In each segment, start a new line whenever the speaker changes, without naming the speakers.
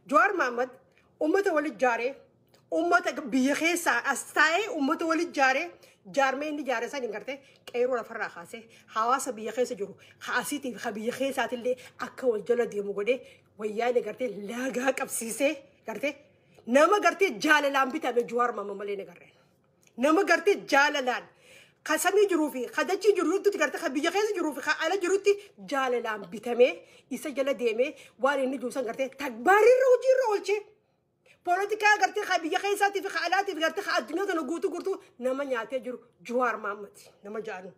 Jawaar Mohaammed uummata walitti ijaaree, uummata biyya keessaa as taa'ee uummata walitti ijaaree, jaarmee inni ijaare san hin gartee qeeroo lafarraa kaasee hawaasa biyya keessa jiru haasiitiif ha biyya keessaatillee akka wal jala deemu godhee, wayyaanee gartee laagaa qabsiisee, gartee nama gartee jaalalaan bitame Jawaar Mohaammed malee ni garreen. Nama gartee jaalalaan ka samii jiruu fi ka dachii jirutti, gartee ka biyya keessa jiruu fi ka ala jirutti jaalalaan bitamee isa jala deemee, waan inni jiru san gartee tagbaarirra hojiirra oolchee. Poolitikaa gartee ka biyya keessaatii fi ka alaatii fi gartee ka addunyaa tana guutuu guutuu nama nyaatee jiru Jawaar Mohaammed nama ja'anu.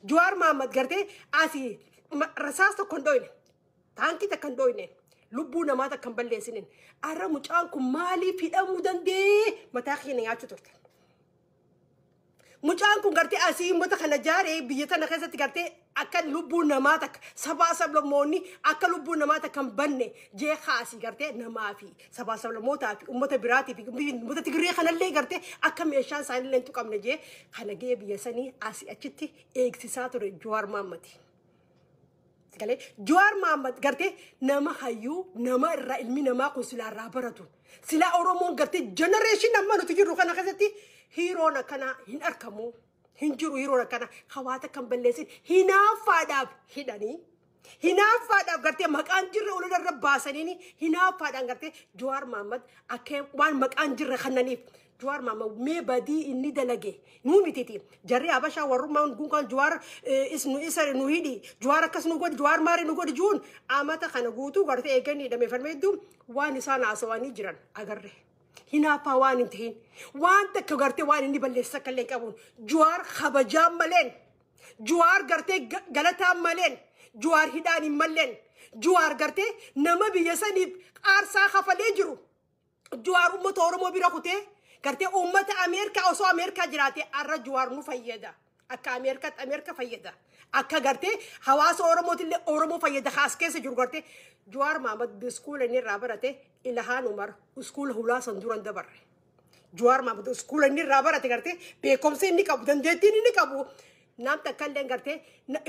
Jawaar Mohaammed gartee asii rasaas tokko hin dhoyne, taankii takka hin dhoyne, lubbuu namaa takka hin balleessinin. Arra mucaan kun maaliif hidhamuu danda'ee mataa keenya nyaachuu turte? Mucaan kun gartee asii uummata kana jaaree, biyya tana keessatti gartee akka lubbuu namaa takka, sabaa sablammoonni akka lubbuu namaa takka hin banne jee kaasii, gartee namaa fi sabaa sablammootaa fi uummata biraatii fi uummata Tigiree kanallee gartee akka meeshaan isaanillee hin tuqamne jee kana gahee biyya sanii asii achitti eegsisaa ture Jawaar Mohaammed. Galee Jawaar Mohaammed gartee nama hayyuu, nama irraa ilmi namaa kun silaa irraa baratu. Silaa Oromoon gartee generation amma nuti jirru kana keessatti hiiroon akkanaa hin argamu. Hin jiru hiiroon akkana hawaasa kan balleessin. Hinaaffaadhaaf hidhanii, hinaaffaadhaaf gartee maqaan jirre ol irra baasanii, hinaaffaadhaan gartee Jawaar Mohaammed akka waan maqaan jirre kannaniif. Jawaar Mohaammed mee badii inni dalage nuu mititi. Jarri Habashaa warrummaan gunkaan Jawaar nu isa nu hidhi, Jawaar akkas nu godhi, Jawaar maari nu godhi juun amata kana guutuu gartee eeganii hidhamee falmee hedduu waan isaan haasawanii jiran agarre. Hinaaffaa waan hin ta'in, waan takka gartee waan inni balleessa akka illee hin qabuun, Jawaar kabajaan maleen, Jawaar gartee galataan maleen, Jawaar hidhaan hin malleen. Jawaar gartee nama biyya saniif aarsaa kafalee jiru. Jawaar uummata Oromoo bira kutee gartee uummata Ameerikaa, osoo Ameerikaa jiraate arra Jawaar nu fayyada. Akka Ameerikaatti Ameerika fayyada. Akka gartee hawaasa Oromootillee Oromoo fayyada haas keessa jiru gartee Jawaar Mohaammed iskuula inni irraa barate, Ilhaan Umar iskuula hulaa san duran dabarre. Jawaar Mohaammed iskuula inni irraa barate, gartee beekumsa inni qabu, dandeettiin inni qabu, nam takka illee gartee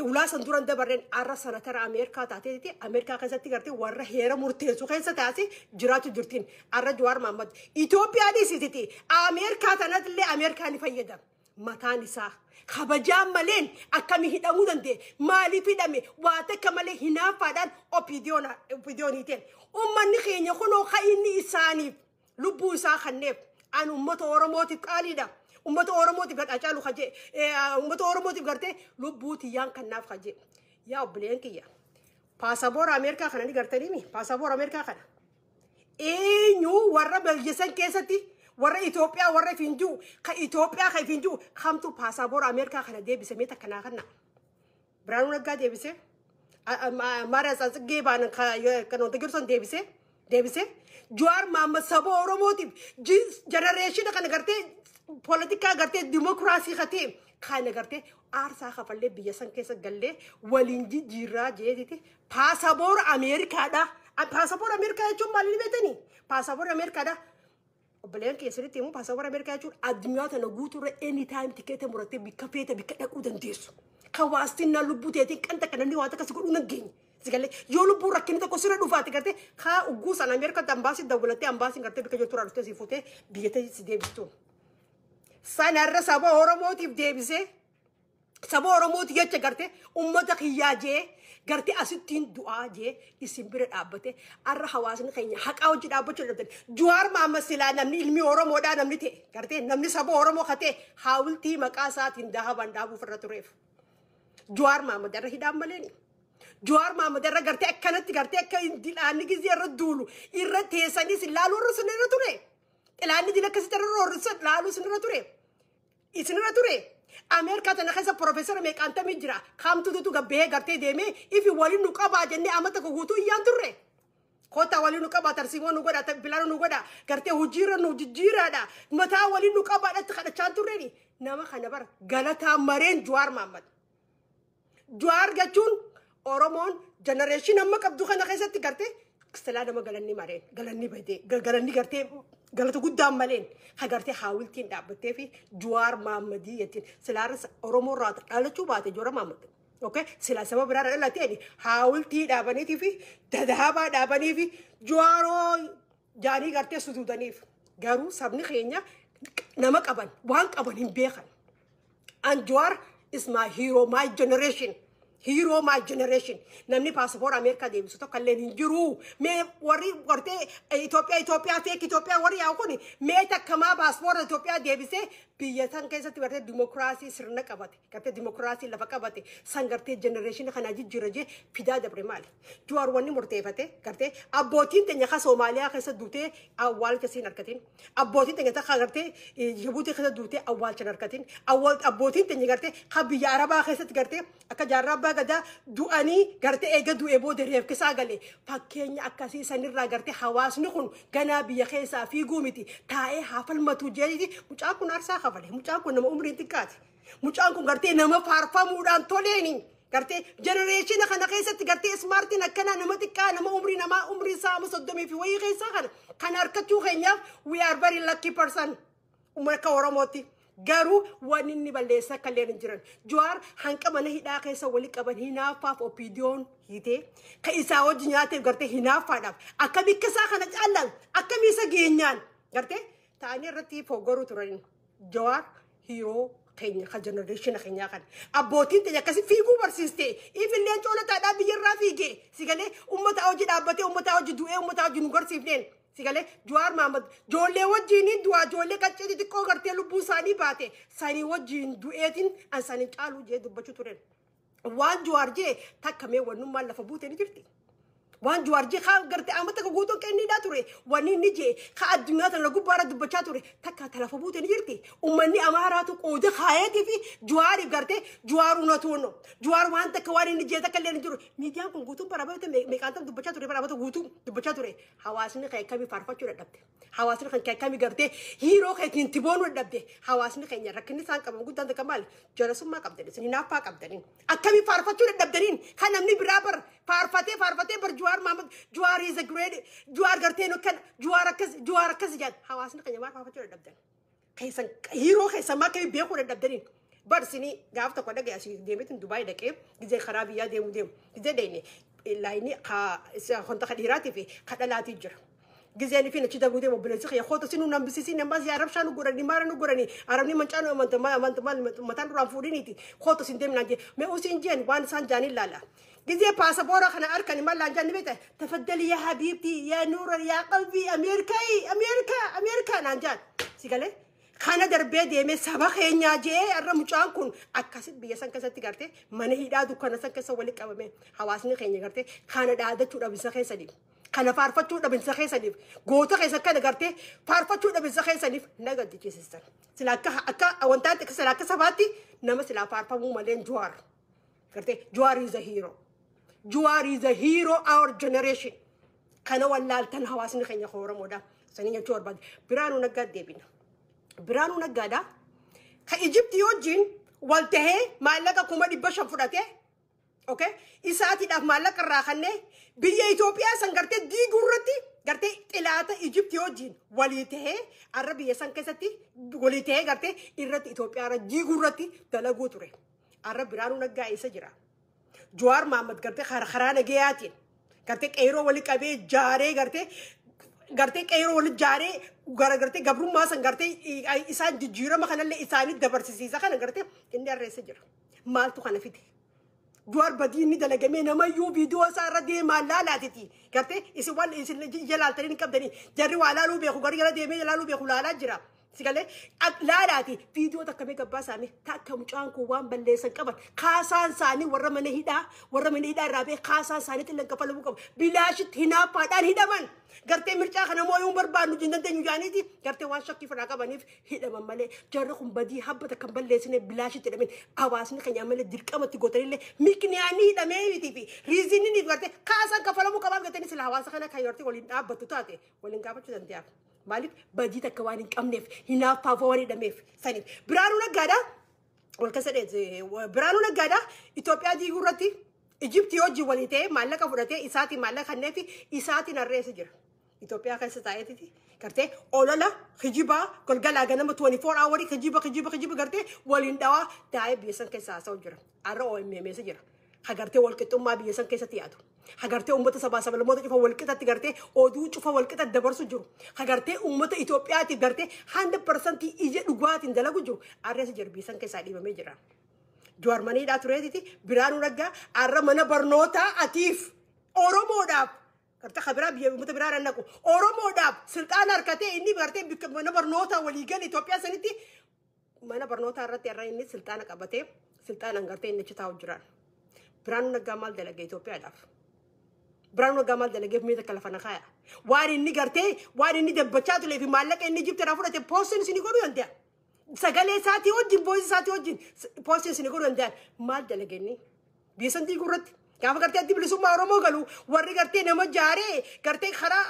ulaa san duran dabarreen. Arra sanatara Ameerikaa taateeti, Ameerikaa keessatti gartee warra heera murteessu keessa taate jiraachuu jirtiin. Arra Jawaar Mohaammed Itoophiyaanis isiti Ameerikaa tanallee Ameerikaa ni fayyada. Mataan isaa kabajaan maleen akkamii hidhamuu danda'e? Maaliif hidhame? Waa takka malee hinaaffaadhaan OPDOniiteen ummanni keenya kunoo ka inni isaaniif lubbuu isaa kanneef, an ummata Oromootiif qaaliidha. Ummata Oromootiif gadhaa caalu kajee, ummata Oromootiif gartee lubbuu tiyyaan kannaaf kajee. Yaa obboleen kiyya, paasaboora Ameerikaa kana ni gartaniimi? Paasaboora Ameerikaa kana eenyu warra beljisan keessatti, warra Itoophiyaa, warra ifiin jiru ka Itoophiyaa ka ifiin jiru kamtu paasaboora Ameerikaa kana deebise? Mee takka naa kanna. Biraanuu Naggaa deebise? Maariyaam Tsatsiggee baanan kan wanta girson deebise? Jawaar Mohaammed saba Oromootiif generation kana gartee poolitikaa gartee dimokiraasii katee kana gartee aarsaa kafallee, biyya san keessa gallee waliin jijjiirraa jeetiti paasaboora Ameerikaadha. Paasaboora Ameerikaa jechuun maal inni beektanii? Paasaboora Ameerikaadha. Obboleen keessanitti immoo paasaboora Ameerikaa jechuun addunyaa tana guutuurra anytime tikeeta murattee bikka feete bikka dhaquu dandeessu. Kan waastinnaa lubbuu teetiin kan takka namni waan takka si godhuu nan geenye. Sigalee yoo lubbuu rakkinni tokko sirra dhufaate, gartee haa ugguu sana Ameerikaatti ambaasii dawwalattee, ambaasiin gartee bikka jirtu irraa dhuftee si fuutee biyya ta'e si deebistu. Sanarra saba Oromootiif deebisee, saba Oromooti jecha gartee ummata kiyyaa jee gartee asittiin du'aa jee isin bira dhaabbate. Arra hawaasni keenya haqaa hojii dhaabbachuu dadhabdan. Jawaar Mohaammed silaa namni ilmi Oromoodhaa, namni ta'e gartee namni saba Oromoo katee haawultii maqaa isaatiin dahaban dhaabuuf irra tureef. Jawaar Mohaammed irra hidhaan maleeni. Jawaar Mohaammed irra gartee akkanatti gartee akka dilaanni gizee irra duulu irra teessanii laaluu irra sun irra ture. Xilaanni dila akkasitti irra roorrisan laaluu sun irra ture. Isinirra ture. Ameerikaa tana keessa profeesara meeqaantamii jira. Kamtututu gabbahee gartee deemee ifi waliin nu qabaa jennee amma tokko guutuu iyyaan turre. Kottaa waliin nu qabaa, tarsiimoo nu godha, bilaana nu godha, gartee hojiirra nu jijjiiraadha. Mataa waliin nu qabaadhatti kadhachaa turreeni. Nama kana bara galataa mareen Jawaar Mohaammed. Jawaar jechuun Oromoon generation amma qabdu kana keessatti gartee silaa nama galanni mareen, galanni badee, galanni gartee galata guddaan maleen ha gartee haawultiin dhaabbattee fi Jawaar Mohammadii jettiin. Silaarra Oromoo irraa dhalachuu baate Jawaar Mohammad. Okay? Silaa saba biraa dhalateen haawultii dhaabaniitii fi dadaabaa dhaabanii fi Jawaaroo Jaanii gartee suduudaniif. Garuu sabni keenya nama qaban waan qaban hin beekan. And Jawaar is my hero, my generation. Hero my generation. Namni paasapoora Ameerikaa deebisu tokko illee hin jiru. Mee warri gartee Itoophiyaa, Itoophiyaa fake Itoophiyaa warri yaa'u kun mee takkamaa paaspoora Itoophiyaa deebisee biyya san keessatti gartee dimokiraasii sirna qabate, gartee dimokiraasii lafa qabate san gartee generation kana jijjiira jee fidaa dabre maali? Jawaar wanni murteeffate gartee abbootiin teenya ka Soomaaliyaa keessa duutee awwaalcha siin harkatin. Abbootiin teenya takka gartee Jibuutii keessa duutee awwaalcha hin harkatin. Abbootiin teenya gartee ka biyya Arabaa keessatti gartee akka jaarraa abbaa gadaa du'anii gartee eega du'ee booda reefkisaa gale. Fakkeenya akkasii sanirraa gartee hawaasni kun ganaa biyya keessaa fiiguu miti, taa'ee haa falmatu jeeti mucaan kun aarsaa kafale. Mucaan kun nama umriin xiqqaati. Mucaan kun gartee nama faarfamuudhaan toleeni. Gartee generation kana keessatti gartee smartiin akkanaa nama xiqqaa, nama umrii namaa umrii isaa amma 30 fi wayii keessaa kana kan harkachuu keenyaaf we are very lucky person uummata Oromootti. Garuu wanni inni balleessa akka illee hin jiran. Jawaar hanqa mana hidhaa keessa walii qaban hinaaffaaf OPDOn hiitee kan isaa wajji nyaateef gartee hinaaffaadhaaf akka bikka isaa kana caallaan akkamii isa geenyaan gartee ta'anii irratti foggoruu turan. Jawaar hero keenya ka generation keenyaa kana. Abbootiin teenya akkasii fiiguu barsiiste. Ifillee coolataadhaa biyyarraa fiigee si galee uummata hojii dhaabbatee, uummata hojii du'ee, uummata hojii nu garsiifneen. Si galee Jawaar Maamad ijoollee wajjin du'aa, ijoollee qaccee xixiqqoo gartee lubbuu isaanii baate sanii wajjin du'eetiin an sanii caaluu jee dubbachuu turen. Waan Jawaar jee takka mee wannummaan lafa buute ni jirti. Waan Jawaar jee kaa gartee amma takka guutuun kenniidhaa ture. Wanni inni jee kaa addunyaa tana gubbaarra dubbachaa ture takka ta lafa buute ni jirti. Uummanni Amaaraatu qooda kaayeetii fi Jawaariif gartee Jawaar unatuun Jawaar waan takka waan inni jee takka illee hin jiru. Miidiyaan kun guutuun baraabata meeqaan ta'u dubbachaa ture, baraabata guutuu dubbachaa ture. Hawaasni kan akkamii faarfachuu dadhabde. Hawaasni kan akkamii gartee hero keetiin tiboonuu dadhabde. Hawaasni keenya rakkinni isaan qaban guddaan takka maali? Jalasummaa qabdanii, isin hinaaffaa qabdanii. Akkamii faarfachuu dadhabdaniin kan namni biraa bar faarfatee faarfatee bar Jawaar Maamad, Jawaar is a great, Jawaar gartee nu kana, Jawaar akkas, Jawaar akkas jedhan. Hawaasni keenya maal faarfachuu dadhabdan? Keessan hero keessan maal akkamii beekuu dadhabdaniin? Bar isinii gaaf tokko dhagee asii deemeetiin Dubaay dhaqee gizee karaa biyyaa deemu deemu. Gizee deemne laayinii wanta ka dhiiraatii fi ka dhalaatii jira. Gizeen fi achi dabruu deemu obboleessi kiyya koota sinuu nambisiisiin ammas yaa rabshaa nu godhanii maara nu godhanii arabni mancaa nu amanta mataan duraan fuudhiniiti koota sin deemnaan jee mee usiin jeen waan isaan jaaniin laala. Gizee paasapoora kana harkani maal laan jaan ni beekta, "تفضلي يا حبيبتي يا نور يا قلبي Ameerikaa, Ameerikaa, Ameerikaa" naan jaan si galee. Kana darbee deemee saba keenyaa jee har'a mucaan kun akkasi biyya san keessatti gartee mana hidhaa dukkana san keessa walitti qabame. Hawaasni keenya gartee kana dhaadachuu dhabinsa keessaniif, kana faarfachuu dhabinsa keessaniif, goota keessa kana gartee faarfachuu dhabinsa keessaniif na gaddisiisan. Sila akka wantaatti, sila akka sabaatti nama silaa faarfamuu malee Jawaar. Gartee Jawaar is a hero. Jawaar is a hero our generation. Kana wallaaltan hawaasni keenya Oromoodha. Sanii jechuu barbaade. Biraanuu Naggaa deebina. Biraanuu Naggaadha. Ka Ijiptii wajjin wal tahee maallaqa 500,000 fudhatee, okay? Isaatiidhaaf maallaqa irraa kannee biyya Itoophiyaa san gartee diiguu irratti gartee xilaata Ijiptii wajjin walii tahee har'a biyya san keessatti walii tahee gartee irratti Itoophiyaa irra diiguu irratti dalaguu ture. Har'a Biraanuu Naggaa eessa jira? Jawaar Mahammad gartee karaa nagayaatiin gartee qeeroo walii qabee jaaree gartee qeeroo wali jaaree gara gartee gabrummaa san gartee isaan jijjiirama kanallee isaanii dabarsisiisa kana gartee inni harreessa jira. Maaltu kana fide? Jawaar badii inni dalagamee namayyuu viidiyoo isaa irra deemaa laalaatiti. Gartee isin waan isin ija laaltanii hin qabdanii, jarri waa laaluu beeku, garii gara deemee laaluu beeku laalaa jira. Si galee laalaati viidiyoo takka mee gabbaa isaanii takka mucaan kun waan balleessan qaban kaasaan isaanii warra mana hidhaa irraa bee kaasaan isaanii xillan kafalamuu qabu. Bilaashitti hinaaffaadhaan hidhaman. Gartee mircaa kana moo yoo barbaadnu hin dandeenyu jaaniiti gartee waan shakkii fedhaa qabaniif hidhaman malee jarri kun badii habbata kan balleessine bilaashitti hidhamin. Hawaasni keenya malee dirqamatti gootanillee mikniyaanii hidhamee miti fi reasoniin gartee kaasaan kafalamuu qabaaf gartee sila hawaasa kana kan gartee waliin dhaabbattu taate waliin gaafachuu danda'aaf. Maaliif badii takka waan hin qabneef hinaaffaaf waan hidhameef saniif. Biraanuu Naggaadhaa wal keessa dheesse. Biraanuu Naggaadhaa Itoophiyaa diiguu irratti Ijiptii wajjin walii ta'ee maallaqa fudhatee isaatiin maallaqa kannee fi isaatiin harreessa jira. Itoophiyaa keessa taa'eetiti gartee olola kijibaa galgalaa ganama 24 hour kijiba kijiba kijiba gartee waliin dhawaa taa'ee biyya san keessa haasa'u jira. Har'a OMM keessa jira. Hagartee walqixxummaa biyya san keessatti yaadu. Hagartee uummata sabaa sablammoota cufa walqixatti gartee oduu cufa walqixatti dabarsu jiru. Hagartee uummata Itoophiyaatiif gartee 100% ija dhugaatiin dalagu jiru. Arreessa jiru biyya san keessaa dhiibamee jira. Jawaar maniidhaa tureetiti Biraanuu Naggaa arra mana barnootaa atiif Oromoodhaaf gartee kabiraa biyya uummata biraa naqu Oromoodhaaf silxaana harkatee inni gartee mana barnootaa waliigal Itoophiyaa sanitti mana barnootaa irratti arra inni silxaana qabatee silxaanaan gartee inni achi taa'u jiran. Biraanuu Naggaa maal dalagee Itoophiyaadhaaf? Biraanuu Naggaa maal dalageef meeshaa akka lafa nakaaya? Waan inni gartee waan inni dabbachaa tulee fi maallaqa inni Ijiptiirraa fudhate poostiin isin godhuu danda'a. Sagalee isaatii wajjin voice isaatii wajjin poostiin isin godhuu danda'an maal dalage inni? Biyya san diiguu irratti. Gaafa gartee addi bilisummaa Oromoo galu warri gartee nama jaaree gartee karaa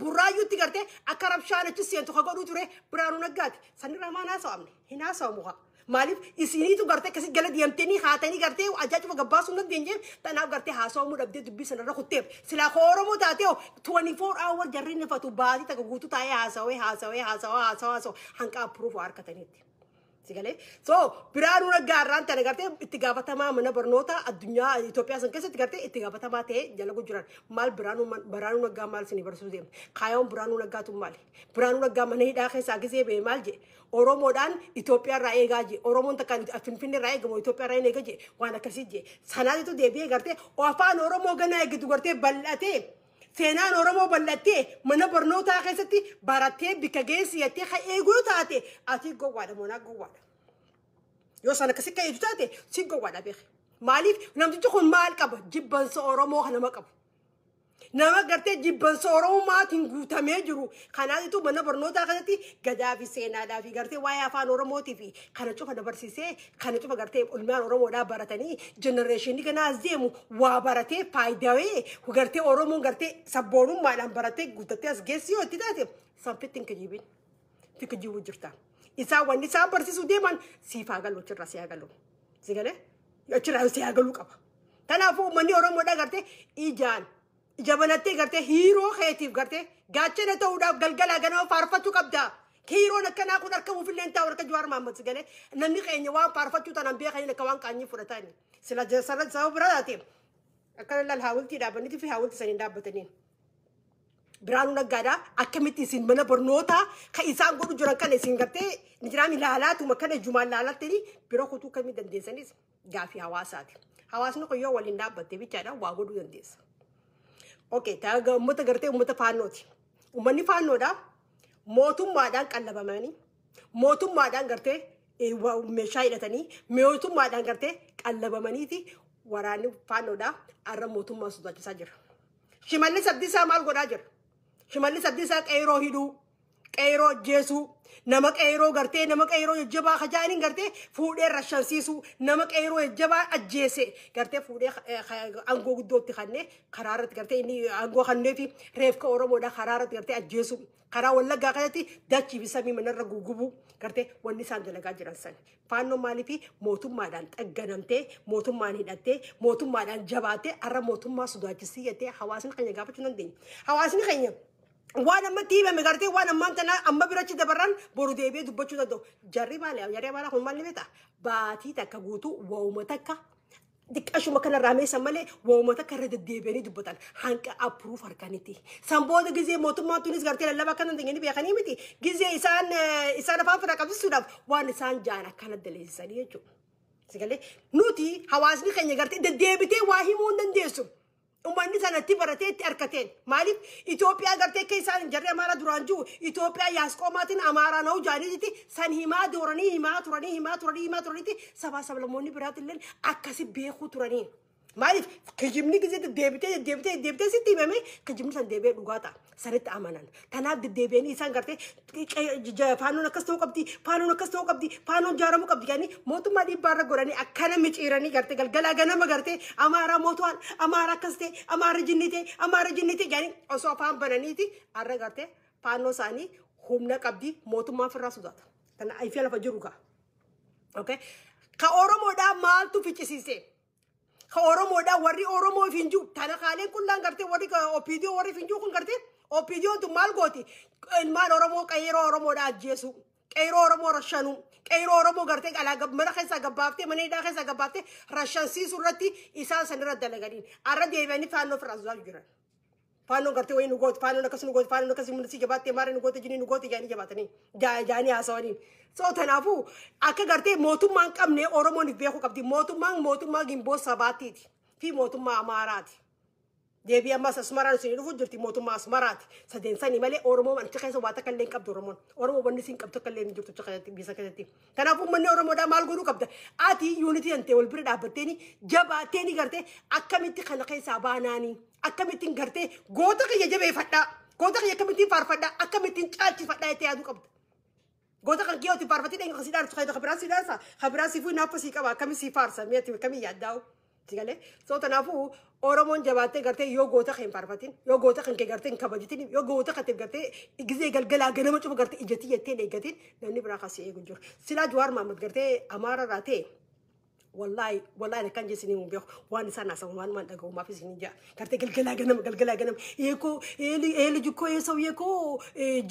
Burraayyuutti gartee akka rabshaan achi seentu ka godhuu ture Biraanuu Naggaati. Sanirraa maan haasawamne? Hin haasawamu haa. Maaliif isiniitu gartee akkasii gala deemtanii haatanii gartee ajaa cufa gabbaasuu hin dandeenyeef tanaaf gartee haasawamuu dhabdee dubbii sanarra kutteef. Silaa koo Oromoo taatee 24 hour jarri nifatu baatii takka guutuu taa'ee haasawee haasawee haasawaa haasawaa haasawaa hanqa approve harkataniitti. Sigalee. So Biraanuu Naggaa irraan tana gartee itti gaafatamaa mana barnoota addunyaa Itoophiyaa san keessatti gartee itti gaafatamaa ta'ee jala jiran maal Biraanuu Naggaa maal isinii barsiisuu deema? Kaayoon Biraanuu Naggaatu maali? Biraanuu Naggaa mana hidhaa keessaa gisee ba'e maal jedhe? Oromoodhaan Itoophiyaa irraa eegaa jedhe. Oromoon takka Finfinnee irraa eegamu Itoophiyaa irraa hin eega jedhe waan akkasii jedhe. Sanaatitu deebi'ee gartee afaan Oromoo ganaa eegitu gartee bal'atee seenaan Oromoo bal'attee mana barnootaa keessatti barattee bikka geessi jettee kan eeguu taate ati gowwaadha moonaa gowwaadha. Yoo sana akkasii kan eegu taate si gowwaadha beeke. Maaliif namtichi kun maal qaba? Jibbansa Oromoo kan nama qabu. Nama gartee jibbansa Oromootiin guutamee jiru. Kanaatitu mana barnootaa keessatti gadaa fi seenaadhaa fi gartee waa'ee afaan Oromootii fi kana cufa dabarsiisee kana cufa gartee ilmaan Oromoodhaa baratanii generation kanaa as deemu waa baratee faayidawee gartee Oromoon gartee sabboonummaadhaan baratee guuttattee as geessi yoo itti taate sanfitti hin kijibin. Itti kijibuu jirta. Isaan wanni isaan barsiisuu deeman siif haa galu achirraa si haa galu. Si galee achirraa si haa galuu qaba. Kanaafuu uummanni Oromoodhaa gartee ijaan ija banattee gartee hero keetiif gartee gaachana ta'uudhaaf galgalaa ganama faarfachuu qabda. Heroon akkanaa kun harka buufillee hin taa'u harka Jawaar Mahaammad si galee namni keenya waan faarfachuu tanaan beekanii akka waan qaanyii fudhatani. Sila sababa bira taate akkana laal haawultii dhaabaniitii fi haawultii saniin dhaabbataniin. Biraanuu Naggaadhaa akkamitti isin mana barnootaa kan isaan godhu jiran kana isin gartee nijiraam ilaalaatuma kana ijumaan ilaalattanii bira kutuu kamii dandeessanis gaafii hawaasaati. Hawaasni kun yoo waliin dhaabbatte bichaadhaan waa godhuu dandeessa. Okay, taaga uummata gartee uummata faannooti. Uummanni faannoodhaa mootummaadhaan qallabamanii mootummaadhaan gartee meeshaa hidhatanii mootummaadhaan gartee qallabamaniiti waraanni faannoodhaa har'a mootummaa sodaachisaa jira. Shimallis Abdiisaa maal godhaa jira? Shimallis Abdiisaa qeeroo hidhuu, qeeroo ajjeesuu, nama qeeroo gartee nama qeeroo jajjabaa kajaaniin gartee fuudhee rashansiisuu, nama qeeroo jajjabaa ajjeese gartee fuudhee aangoo guddootti kannee karaa irratti gartee inni aangoo kannee fi reefka Oromoodhaa karaa irratti gartee ajjeesuu, karaa Wallaggaa kanatti dachii fi samii manarra gugubuu gartee wanni isaan dalagaa jiran san. Faannoon maaliifi mootummaadhaan xagganamtee, mootummaan hidhattee, mootummaadhaan jabaattee har'a mootummaa sodaachisii jettee hawaasni keenya gaafachuu dandeenya. Hawaasni keenya waan ammatti himame gartee waan ammaan tana amma birachi dabarran boru deebi'ee dubbachuu danda'u. Jarri maali? Jarri maali kun maal ni beektaa? Baatii takka guutuu waa'uma takka xiqqashuma kanarraa meeshan malee waa'uma takka irra deddeebi'anii dubbatan hanqa approve harkanitti. San booda gizee mootummaan tunis gartee lallabaa akka dandeenye beekanii miti. Gizee isaan isaan afaan fira qabsiisuudhaaf waan isaan jaan akkana daleessisanii jechuudha. Sigalee nuti hawaasni keenya gartee deddeebitee waa himuu hin dandeessu. Uummanni sanatti baratee itti harkateen maaliif Itoophiyaa gartee akka isaan jarri Amaaraa duraan jiru Itoophiyaa yaasqoomaatiin Amaaraa na'u jaaniiti san himaa dooranii himaa turanii himaa turanii himaa turaniiti sabaa sablammoonni biraatillee akkasi beekuu turanii. Maaliif kijibni gisee deddeebitee deddeebitee deddeebitee sitti himame kijibni san deebi'ee dhugaa ta'a. Sanitti amanan. Tanaaf deddeebi'anii isaan gartee faannoon akkas ta'uu qabdi, faannoon akkas ta'uu qabdi, faannoon jaaramuu qabdi jedhanii mootummaa dhiibbaa irra godhanii akkana miciiranii gartee galgalaa ganama gartee Amaaraa mootummaan Amaaraa akkas ta'e, Amaara jinni ta'e, Amaara jinni ta'e jedhanii osoo afaan bananiiti har'a gartee faannoo isaanii humna qabdi mootummaan ofirraa sodaata. Kana ifee lafa jiru gaa. Okay. Ka Oromoodhaa maaltu ficcisiise? Ka Oromoodhaa warri Oromoo hin jiru tana kaaleen qullaan gartee warri OPDO warri hin jiru kun gartee OPDO tun maal gooti? Ilmaan Oromoo qeeroo Oromoodhaa ajjeesu. Qeeroo Oromoo rashanuu, qeeroo Oromoo gartee alaa mana keessaa gabbaaftee, mana hidhaa keessaa gabbaaftee rashansiisuu irratti isaan san irra dalaganiin arra deebi'anii Faannoo ofirraa zuwaa jiran. Faannoon gartee wayii nu goote, Faannoon akkas nu goote, Faannoon akkas nu si jabaattee maara nu goote, jinii nu goote jaanii jabaatanii jaanii haasawaniin. So kanaafuu akka gartee mootummaan qabne Oromoon if beekuu qabdi. Mootummaan mootummaa gimboo sabaatiiti fi mootummaa Amaaraati. Deebii ammas Asmaraan isin dhufu jirti, mootummaa Asmaraati. Sadeen sanii malee Oromoo achi keessa waa takka illee hin qabdu Oromoon. Oromoo wanni isin qabdu takka illee hin jirtu achi keessatti, biyya keessatti. Kanaafuu uummanni Oromoodhaa maal godhuu qabda? Ati unity tantee wal bira dhaabbatteeni jabaatteeni gartee akkamitti kana keessaa baanaanii, akkamittiin gartee goota kiyya jabeeffadhaa, goota kiyya akkamittiin faarfadhaa, akkamittiin caalchifadhaa jettee yaaduu qabda. Goota kan kiyyooti faarfatee dheenga si dhaarsu, kan biraan si dhaarsa, kan biraan si fuudhu, naaffa si qaba, akkamii si faarsa, mi'atti akkamii yaaddaa'u. Sigalee so kanaafuu Oromoon jabaattee gartee yoo goota kan hin faarfatin, yoo goota kan kee gartee hin kabajitin, yoo goota kan gartee gizee galgalaa ganama cufa gartee ijatti jettee hin eeggatin, namni biraa kasii eegu jiru. Silaa Jawaar Mahmad gartee Amaara irraa ta'e, wallahi wallahi akkan jeesanii hin beeku, waan isaan haasawu waan dhaga'u maaf isin jaa gartee galgalaa ganama galgalaa ganama eekoo ልጅ እኮ የሰውዬ እኮ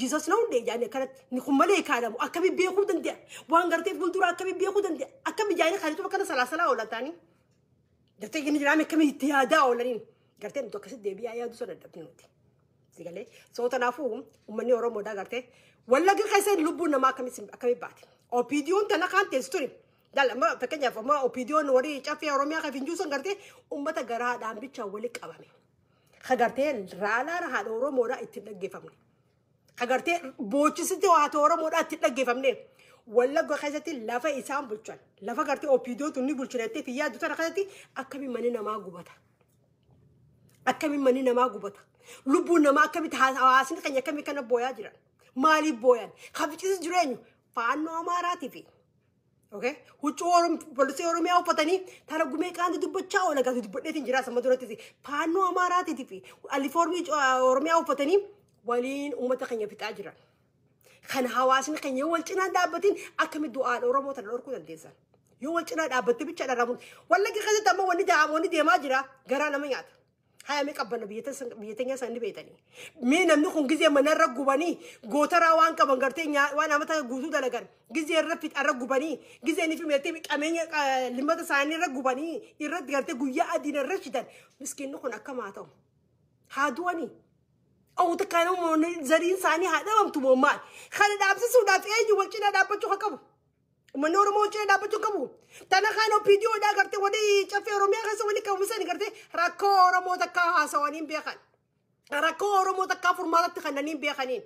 Jesus ነው እንዴ jaani akkanatti ni kun malee kaadhamu akkamii beekuu danda'a, waan gartee fuuldura akkamii beekuu danda'a, akkamii jaanii kan cufa kana salaasalaa oolataanii gartee inni jiraame akkamii itti yaadaa oolaniin gartee nuti akkasitti deebi'aa yaaduu sana dadhabni nuti. Sigalee soo kanaafuu uummanni Oromoodhaa gartee Wallagga keessa lubbuun namaa akkamii baate. OPDOn tana kan teessu ture. Dal amma fakkeenyaaf amma OPDOn warri caffee Oromiyaa kan finjuu sun gartee uummata garaadhaan bicha wali qabame. Ka gartee raalaan haadha Oromoodhaa ittiin dhaggeeffamne. Ka gartee boochisite haadha Oromoodhaa ittiin dhaggeeffamne. Wallagga keessatti lafa isaan bulchan, lafa gartee OPDOn tun ni bulchinettee fi yaaddu tana keessatti akkamiin manni namaa gubata? Akkamiin manni namaa gubata? Lubbuun namaa akkamitti, hawaasni keenya akkamii kana booyaa jiran? Maaliif booyan? Kafichis jireenyu Faannoo Amaaraatii fi okay? Huccuu poolisii Oromiyaa uffatanii tara gumee qaanti dubbachaa oola gaafii dubbadheetiin jira sama durattis. Faannoo Amaaraatii fi alifoormii Oromiyaa uffatanii waliin uummata keenya fixaa jiran. Kan hawaasni keenya wal cinaa dhaabbatiin akkamitti du'aan Oromoo tana dhorkuu dandeessan? Yoo wal cinaa dhaabbatte bicha dharramuun. Wallagga keessatti amma wanni deemaa jira garaa nama nyaata. Haya mee qabbanna biyya teenya san beetanii. Mee namni kun gizee manarra gubanii gootaraa waan qaban gartee waan amata guutuu dalagan gizee irra fixarra gubanii gizee ni fi meertee qabeenya limmata isaanii irra gubanii irratti gartee guyyaa adiin irra shitan, miskiinni kun akkam haa ta'u? Haa du'anii. Awwata kan zariin isaanii haa dhabamtu moo maal? Kana dhaabsisuudhaaf eenyu wal cinaa dhaabbachuu haa qabu? Uummanni Oromoo wal cinaa dhaabbachuu qabu. Tana kan OPDOdhaa gartee walii caffee Oromiyaa keessa walii qabuusan gartee rakkoo Oromoo takkaa haasawanii hin beekan. Rakkoo Oromoo takkaa furmaatatti kannanii hin beekaniin.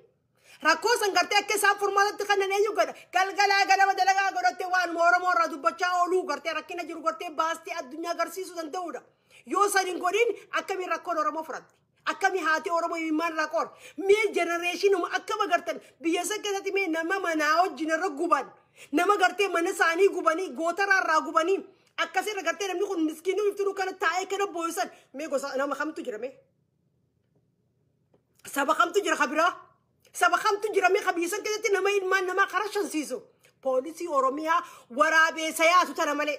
Rakkoo san gartee akka isaan furmaatatti kannan eenyu godha? Galgalaa ganama dalagaa godhattee waan Oromoo irraa dubbachaa ooluu gartee rakkina jiru gartee baastee addunyaa agarsiisuu danda'uudha. Yoo san hin godhin akkamiin rakkoon Oromoo furatti? Akkamii haati Oromoo imimmaan irraa qoor? Mee generationuma akkam agartan biyya san keessatti, mee nama manaa wajjin irra guban, nama gartee mana isaanii gubanii gootaraa irraa gubanii akkasirra gartee namni kun miskiinii iftinuu kana taa'ee kana boo'isan, mee gosa nama kamtu jira, mee saba kamtu jira, kabiraa saba kamtu jira, mee biyya san keessatti nama ilmaan namaa kara shansiisu poolisii Oromiyaa waraabeessa yaatu tana malee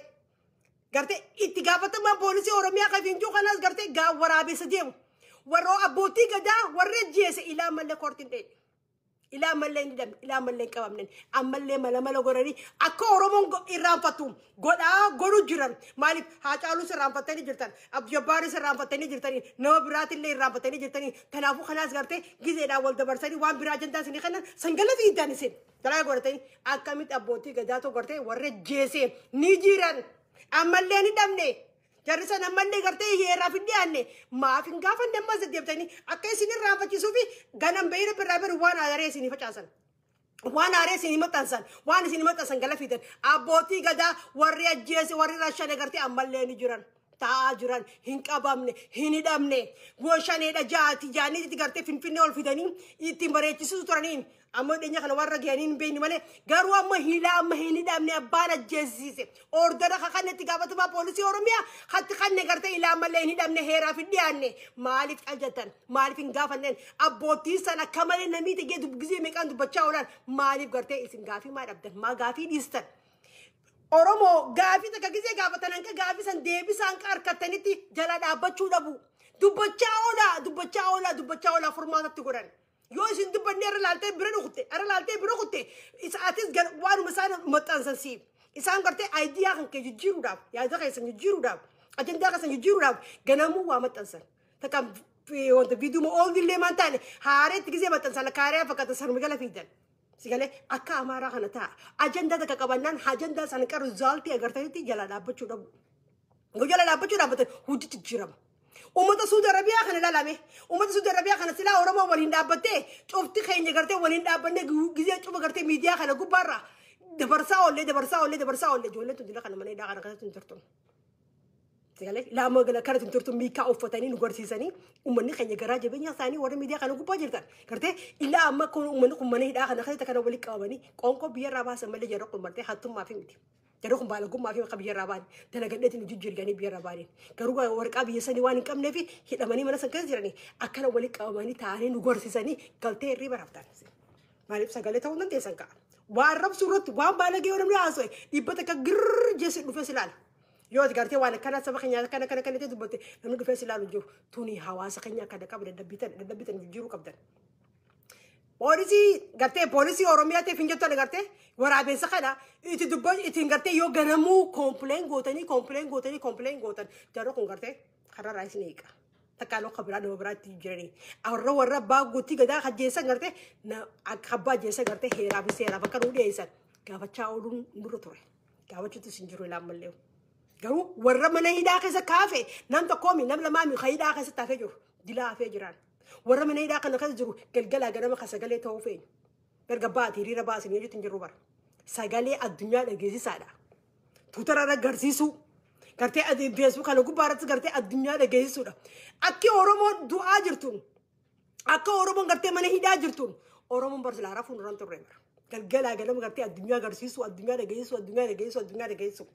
gartee itti gaafatamaan poolisii Oromiyaa kan finjuu kanas gartee gaa waraabeessa deemu. Warra abbootii gadaa warra jeese ilaa mallee koortiin dheedhe. Ilaa mallee hin hidhamne, ilaa mallee hin qabamne, ammallee mala mala godhanii akka Oromoon irraanfattu godhaa godhu jiran. Maaliif Haacaaluus irraanfattanii jirtan, Abdijabbaaris irraanfattanii jirtanii, nama biraatillee irraanfattanii jirtanii. Kanaafuu kanaas gartee gizeedhaan wal dabarsanii waan biraa ajandaa isinii kennan sangala fiidan isin. Dalaa godhatanii akkamitti abbootii gadaatu gartee warra jeese ni jiran, ammallee ni dhabne. Jarri sana ammallee gartee heeraaf hin dhiyaanne, maaf hin gaafanne? Ammas deddeebitanii akka isin irraanfachiisuu fi ganam beeyna birraa biru waan aaree isinii facaasan. Waan aaree isinii maxxansan, waan isinii maxxansan gala fiidan. Abbootii gadaa warri ajjeese, warri rashane gartee ammallee ni jiran. Taa'aa jiran, hin qabamne, hin hidhamne. Shaneedha jaati jaanii gartee Finfinnee ol fidanii ittiin bareechisisu turaniin. Amma dhiyeenya kana warra gahanii hin beekni malee garuu amma hiilaa amma hin hidhamne abbaan ajjeesise. Ordara kan itti gaafatamaa poolisii Oromiyaa hatti kanne gartee ilaa ammallee hin hidhamne, heeraaf hin dhiyaanne. Maaliif qaljattan? Maaliif hin gaafanneen? Abbootii sana akka malee namii ta'ee gizee meeqaan dubbachaa oolan, maaliif gartee isin gaafii maa dhabdan? Maa gaafii dhiistan? Oromoo gaafii takka gizee gaafatan hanga gaafii san deebisaan hanga harkattanitti jala dhaabbachuu dhabu. Dubbachaa oolaa, dubbachaa oolaa, dubbachaa oolaa furmaatatti godhan. Yoo isin dubbanne irra laaltee bira dhukutte, irra laaltee bira kutte, isaatis waanuma isaan maxxansan siif. Isaan gartee idea kan kee jijjiiruudhaaf, yaada keessan jijjiiruudhaaf, ajandaa keessan jijjiiruudhaaf ganamuu waa maxxansan. Takka wanta viidiyoo oolillee maan taane haareetti gisee maxxansan kaaree fakkaata sanuma jala fiidan. Sigalee akka Amaaraa kana ta'a. Ajandaa takka qabannaan ajandaa sana qaru zaaltii agartanitti jala dhaabbachuu dhabu. Yoo jala dhaabbachuu dhaabbatan hojii jijjiirama. Uummata Suudi Arabiyaa kana ilaalame. Uummata Suudi Arabiyaa kana silaa Oromoo waliin dhaabbattee, cufti keenya gartee waliin dhaabbannee, gizee cufa gartee miidiyaa kana gubbaarraa dabarsaa oollee, dabarsaa oollee, dabarsaa oollee, ijoolleen tun dila kana mana hidhaa kana keessatti hin turtu. Sigalee laama gala kana tun turtu. Miikaa uffatanii nu garsiisanii, uummanni keenya garaa jabeenya isaanii, warra miidiyaa kana gubbaa jirtan gartee ilaa amma kun uummanni kun mana hidhaa kana keessatti kana walitti qabamanii qoonqoo biyyarraa baasan malee jarra kun martee hattummaa fi miti. Jarri kun baalagummaa fi akka biyyarraa ba'an dalagadheetiin hojii jirganii biyyarraa ba'aniin. Garuu waraqaa biyya sanii waan hin qabneef hidhamanii mana san keessa jiranii akkana walitti qabamanii taa'anii nu gorsiisanii galtee hirriba raftan. Maaliif sagalee ta'uu dandeessan ka'a. Waan rabsuu irratti, waan baalagee yoo namni haasa'e, 100 girr jeessi dhufee si ilaala. Yoo ati gartee waan akkanaa saba keenya akkana akkana akkana dubbatte, namni dhufee si ilaalu jiru. Tuni hawaasa keenya akkana qaba, dadhabbiitan dadhabbiitan jijjiiruu qabdan. Poolisii gartee poolisii Oromiyaatiif hin jettu, gartee waraabessa kana itti dubba ittiin gartee yoo ganamuu complain gootanii, complain gootanii, complain gootan, jarri kun gartee kararraa isin eega. Takkaan akka biraa nama biraatti jiranii. Warra abbaa guutii gadaa ajjeessan gartee akka abbaa ajjeessan gartee heeraa fi seeraaf akka nuu dhiyeessan gaafachaa ooluun nurra ture. Gaafachuutu hin jiru ilaan mallee. Garuu warra mana hidhaa keessa kaafe, nam tokkoomi, nam lamaami kan hidhaa keessatti hafee jiru, dilaa hafee jiran. Warra mana hidhaa kana keessa jiru galgalaa ganama kan sagalee ta'uu feenu. Erga baati hiriira baasanii jechuutti hin jiru bara. Sagalee addunyaa dhageessisaadha. Tuutara agarsiisuu. Gartee Facebook kana gubbaa irratti gartee addunyaa dhageessisuudha. Akki Oromoon du'aa jirtuun, akka Oromoon gartee mana hidhaa jirtuun, Oromoon barsilaa rafuun irraan turre bara. Galgalaa ganama gartee addunyaa agarsiisuu, addunyaa dhageessisuu, addunyaa dhageessisuu, addunyaa dhageessisuu.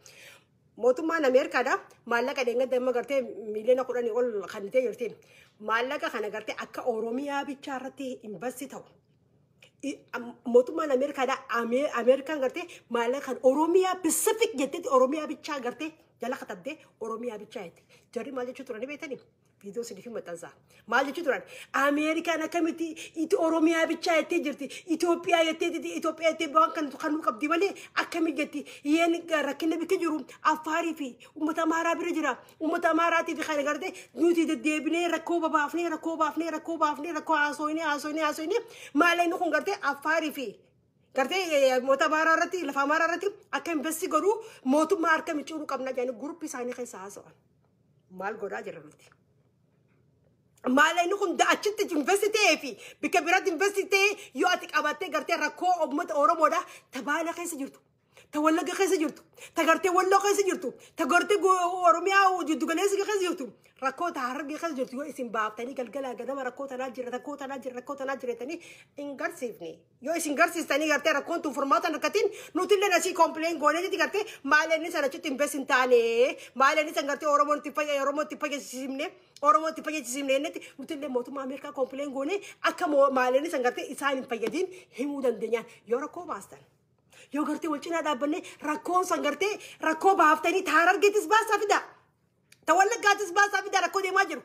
Mootummaan Ameerikaadha maallaqa dheengadda amma gartee 10 miiliyoona ol kan ta'e jirtiin. Maallaqa kana gartee akka Oromiyaa bichaa irratti invest ta'u. Mootummaan Ameerikaadha, Ameerikaan gartee maallaqa kan Oromiyaa specific jettetti Oromiyaa bichaa gartee jala katabdee Oromiyaa bichaa jette. Jarri maal jechuu turani beektanii? Viidiyoo sadii fi maxxansaa. Maal jechuu turan? Ameerikaan akkamitti itti Oromiyaa bichaa jettee jirti? Itoophiyaa jettee, Itoophiyaa jettee waan kan kan qabdi malee akkami jetti? Yeen rakkinni bikka jiru Affaarii fi uummata Amaaraa bira jira. Uummata Amaaraatii fi kana gartee nuti deddeebinee rakkoo babaafnee, rakkoo baafnee, rakkoo baafnee, rakkoo haasooynee, haasooynee, haasooynee, maal inni kun gartee Affaarii fi gartee uummata Amaaraa irratti, lafa Amaaraa irratti akka invest godhu mootummaa harka micciiruu qabna jedhanii guruppii isaanii keessa haasa'an. Maal godhaa jira nuti? Maal inni kun achitti invest ta'ee fi bikka biraatti invest ta'ee, yoo ati qabattee gartee rakkoo uummata Oromoodha ta Baala keessa jirtu, ta Wallagga keessa jirtu, ta gartee Walloo keessa jirtu, ta gartee Oromiyaa jiddugaleessa keessa jirtu, rakkoo ta Harargee keessa jirtu yoo isin baaftanii galgalaa ganama rakkoo tanaa jira, rakkoo tanaa jira, rakkoo tanaa jira jettanii hin garsiifne. Yoo isin garsiistanii gartee rakkoon tun furmaata hin argatin, nuti illee asii complain goonee jetti gartee maal inni sana achitti invest hin taane, maal inni san gartee Oromoon itti fayyadsiifne, Oromoo itti fayyadsiifne jennetti, nuti illee mootummaa Ameerikaa complain goonee akka maal inni san gartee isaan hin fayyadin himuu dandeenyaan yoo rakkoo baastan. Yoo gartee wal cinaa dhaabbannee rakkoon san gartee rakkoo baaftanii, ta Harargeettis baasaa fidaa. Ta Wallaggaatis baasaa fidaa rakkoo deemaa jiru.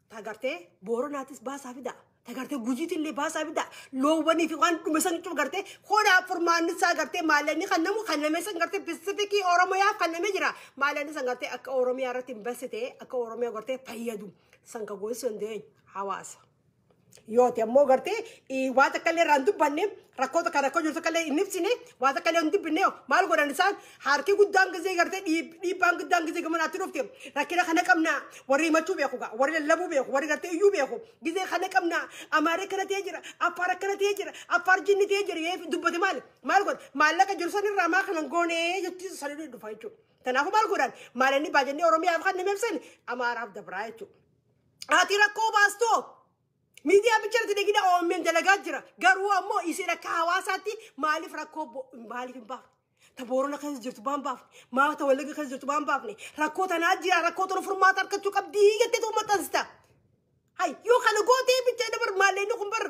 Ta gartee Booranaatis baasaa fidaa. Ta gartee Gujiitillee baasaa fidaa. Loowwanii fi waan dhume san cufa gartee hodhaa furmaanni isaa gartee maallaqni kan namu kan namee san gartee specific Oromiyaaf kan namee jira. Maallaqni san gartee akka Oromiyaa irratti invest ta'ee akka Oromiyaa gartee fayyadu san ka goosisuu dandeenyu hawaasa. Yoo ta'e ammoo gartee waan takka illee irraa hin dubbanne, rakkoo takka rakkoo jirtu takka illee hin ibsine, waan takka illee hin dubbinne, maal godhan isaan? Harki guddaan gisee gartee dhiibbaan guddaan gisee gamanaatti dhufte, rakkina kana qabna, warri himachuu beeku gaa, warri lallabuu beeku, warri gartee iyyuu beeku, gisee kana qabna, Amaaree akkana ta'ee jira, Affaar akkana ta'ee jira, Affaar jinni ta'ee jira yoo dubbate, maal maal godha? Maallaqa jiru sanirraa maa kanan goonee jechuun sanirra dhufa jechuudha. Kanaafuu maal godhan? Maalanni baajannii Oromiyaaf kan nama ibsan Amaaraaf dabraa jechuudha. Ati rakkoo baastoo miidiyaa bicharratti dhigina OMN dalagaa jira. Garuu ammoo isin akka hawaasaatti maaliif rakkoo maaliif hin baafne? Ta Boorana keessa jirtu baan baafne. Maaf ta Wallagga keessa jirtu baan baafne? Rakkoo tanaa jira, rakkoo tana furmaata argachuu qabdii jetteetu maxxansita. Hay, yoo kana gootee bichaa dabar maallaqni kun bar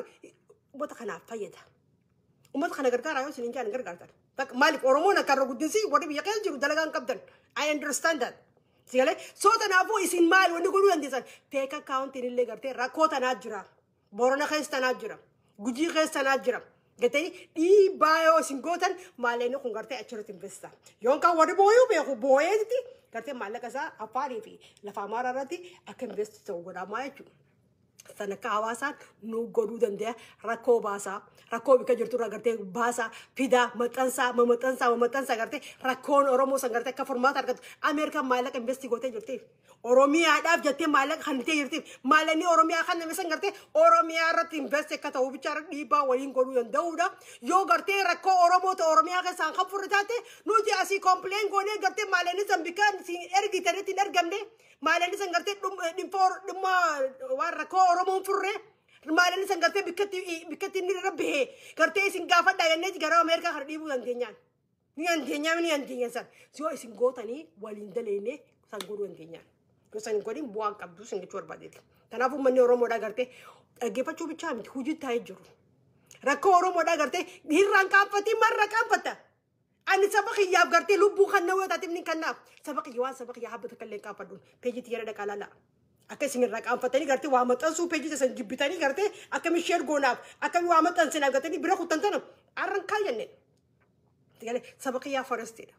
uummata kanaaf fayyada. Uummata kana gargaaraa yoo isin hin jaan gargaartan. Maaliif Oromoon akka irra guddinsi warri biyya keessa jiru dalagaa hin qabdan. I understand that. Sigalee soo tanaafuu isin maal wanni godhuu dandeessan? Fake accountiin illee gartee rakkoo tanaa jira. Boorana keessa tanaa jira. Gujii keessanaa jira. Gartee dhiibbaa yoo isin gootan maallaqni kun gartee achirratti investa. Yookaan warri booyuu beeku booyeeti gartee maallaqa isaa Afaarii fi lafa Amaaraa irratti akka invest ta'u godhamaa jechuudha. San akka hawaasaan nu godhuu danda'a. Rakkoo baasaa, rakkoo bika jirtu irraa gartee baasaa, fidaa, maxxansaa, mamaxxansaa, mamaxxansaa, gartee rakkoon Oromoo san gartee akka furmaata argatu. Ameerikaan maallaqa invest gootee jirti. Oromiyaadhaaf jettee maallaqa kennitee jirti. Maallaqni Oromiyaa kan namni san gartee Oromiyaa irratti invest akka ta'u bicha dhiibbaa waliin godhuu danda'uudha. Yoo gartee rakkoo Oromoo ta'e Oromiyaa keessaan kan furre taate, nuti asii complain goonee gartee maallaqni san bikka ergitanitti hin argamne. Maallaqni san gartee dhimma waan rakkoo Oromoon furre. Maallaqni san gartee bikkatti inni irra bahee gartee isin gaafadhaa jennee gara Ameerikaa kana dhiibuu dandeenyaan. Ni dandeenyaa, ni dandeenya san. Yoo isin gootanii waliin daleenne san godhuu dandeenyaan. Yoo san hin godhin bu'aan qabdu isin jechuu barbaadeeti. Kanaafuu uummanni Oromoodhaa gartee dhaggeeffachuu bichaa miti, hojii taa'ee jiru. Rakkoo Oromoodhaa gartee hirraan qaanfatii marra qaanfatta. Ani saba kiyyaaf gartee lubbuu kan nama taateef ni kennaaf. Saba kiyya, waan saba kiyya habbata kallee qaanfadhuun peejii xiyyaara dhaqaa laala. Akka isin irraa qaanfatanii gartee waa maxxansuu peejii san jibbitanii gartee akkami share goonaaf, akkami waa maxxansinaaf gartanii bira kuttan tana arran kaayyanneen. Saba kiyyaa firstiidha.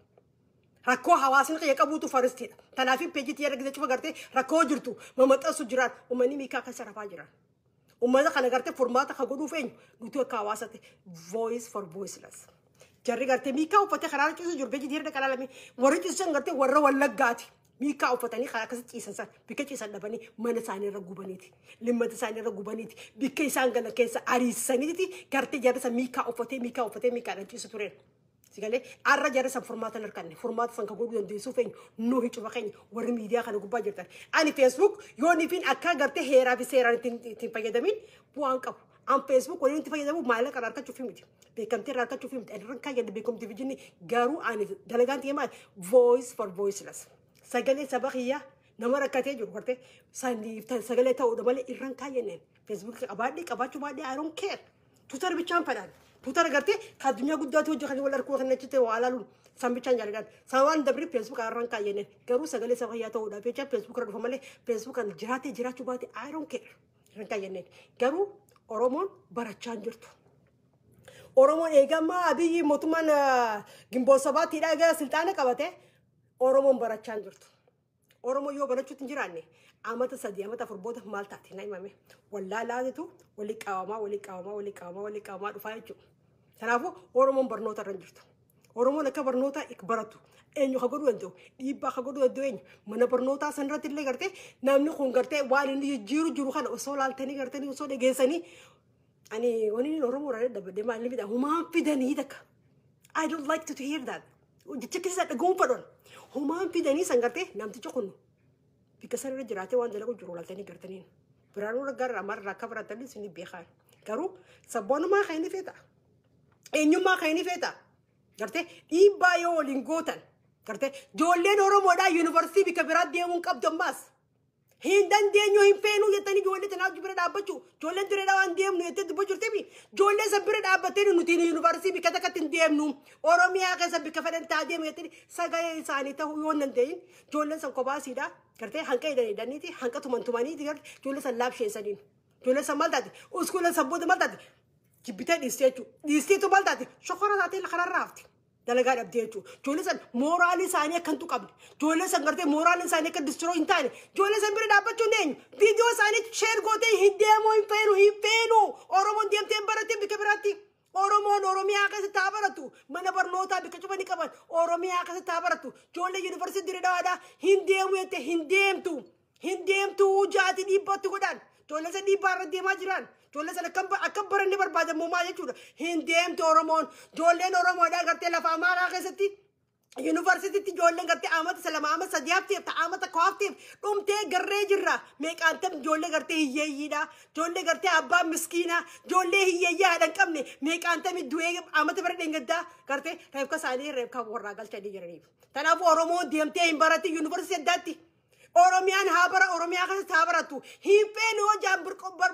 Rakkoo hawaasni kiyya qabuutu firstiidha. Kanaaf peejii xiyyaara gisa cufa gartee rakkoo jirtu mamaxxansu jiraan, uummanni miikaa keessa rafaa jiran. Uummata kana gartee furmaata ka godhuuf eenyu? Nuti akka hawaasaatti voice for voiceless. Jarri gartee miikaa uffatee karaa ciisu jiru, peejii xiyyaara dhaqaa laalame, warri ciisan gartee warra Wallaggaati. Miikaa uffatanii karaa akkasitti ciisan san bikka ciisan dhabanii mana isaanii irra gubaniiti. Limmata isaanii irra gubaniiti. Bikka isaan galan keessa ariisaniiti gartee jarri san miikaa uffatee, miikaa uffatee, miikaadhaan ciisu tureen. Sigalee arra jarri san furmaata hin arganne. Furmaata san kan godhuu dandeessuuf eenyu? Nuyi cufa keenya warri miidiyaa kana gubbaa jirtan. Ani Facebook yoo nifiin akka gartee heeraa fi seeraan ittiin fayyadamin bu'aan qabu. An Facebook waliin itti fayyadamu maallaqa irraa argachuuf miti. Beekamtii irraa argachuuf miti. Ani irra kaayyadde beekamtii fi jinni, garuu ani dalagaan ta'e maal? Voice for voiceless. Sagalee saba kiyyaa nama rakkatee jiru gartee sagalee ta'uudha malee irraan kaayyanneen. Facebook qabaadhee qabaachuu baadhee I don't care. Twitter bichaan fedhaan. Twitter gartee ka addunyaa guddaatti hojjetanii wal arguu kan achitti waa ilaaluun san bichaan jaalladhaan. San waan dabri Facebook irraan kaayyanneen, garuu sagalee saba kiyyaa ta'uudhaaf jecha Facebook irra dhufa malee Facebook kan jiraatee jiraachuu baate I don't care. Irraan kaayyanneen. Garuu Oromoon barachaa hin jirtu. Oromoon eegamaa Abiyyi mootummaan Gimboo Sabaattiidhaa egaa silxaana qabate, Oromoon barachaa hin jirtu. Oromoon yoo barachuutti hin jiraanne amata 3, amata 4 booda maal taate na himame? Wallaalaatitu walii qabamaa, walii qabamaa, walii qabamaa, walii qabamaa dhufaa jechuudha. Kanaafuu Oromoon barnoota irra hin jirtu. Oromoon akka barnoota baratu eenyu ka godhuu danda'u? Dhiibbaa ka godhuu danda'u eenyu? Mana barnootaa sanarratti illee gartee namni kun gartee waan inni jijjiiru jiru kana osoo laaltanii gartanii osoo dhageessanii, ani wani inni Oromoo irraa dadhabadee maal inni fida humaan fidanii takka. I don't like to hear that. Jecha keessa dhagahuun fedhan. Humaan fidanii san gartee namtichi kun bikka san irra jiraatee waan dalagu jiru laaltanii gartaniin. Biraanuu Raggaa irraa akka baratanii isin beekan. Garuu sabboonummaa kan inni feeta. Eenyummaa kan inni feeta. Gartee dhiibbaa yoo waliin gootan gartee ijoolleen Oromoodhaa yuunivarsiitii bikka biraa deemuun qabdu ammaas. Hin dandeenyu, hin feenuu jettanii ijoollee tanaaf bira dhaabbachuu. Ijoolleen diree waan deemnu jettee dubbachuu jirti. Ijoollee san bira dhaabbattee nuti yuunivarsiitii bikka takkatti hin deemnu. Oromiyaa keessa bikka fedhan taa deemu jettanii sagalee isaanii ta'uu yoo hin dandeenyin, ijoolleen san kophaasiidha. Gartee hanqa hidhanii hidhaniiti, hanqa tuman tumaniiti, gartee ijoollee san laabsheessaniin. Ijoolleen san maal taate? Uskuula san booda maal taate? Jibbitee dhiistee jechuudha. Dhiisteetu maal taate? Shokora taatee kararraa hafti. Dalagaa dhabdee jechuudha. Ijoollee san mooraalii isaanii akka hin tuqamne. Ijoollee san gartee mooraaliin isaanii akka destroy hin taane. Ijoollee san bira dhaabbachuu hin eenyu? Viidiyoo isaanii share gootee hin deemuu, hin feenu, hin feenu. Oromoon deemtee hin barattee bikka biraatti. Oromoon Oromiyaa keessatti haa baratu. Mana barnootaa bikka cufa ni qaban. Oromiyaa keessatti haa baratu. Ijoollee yuunivarsiitii Dirree Dhawaadhaa hin deemu jettee hin deemtu. Hin deemtu jaati dhiibbatti godhan. Ijoollee san dhiibbaa irra deemaa jiran. Ijoollee san akkam baranni barbaadan maal jechuudha? Hin deemtu Oromoon. Ijoolleen Oromoodhaa gartee lafa Amaaraa keessatti yuunivarsiitiitti ijoolleen gartee amata 2, amata 3 hafteef, amata 1 hafteef dhumtee garree jirra. Meeqaan tam ijoollee gartee hiyyeeyyiidha. Ijoollee gartee abbaa miskiinaa. Ijoollee hiyyeeyyii haadha hin qabne meeqaan tami du'ee amata bara dheengaddaa gartee reefka isaanii reefka warraa galchanii jiraniif. Kanaafuu Oromoon deemtee hin baratin yuunivarsiitii addaatti. Oromiyaan haa bara, Oromiyaa keessatti haa barattu. Hin feenu yoo jaan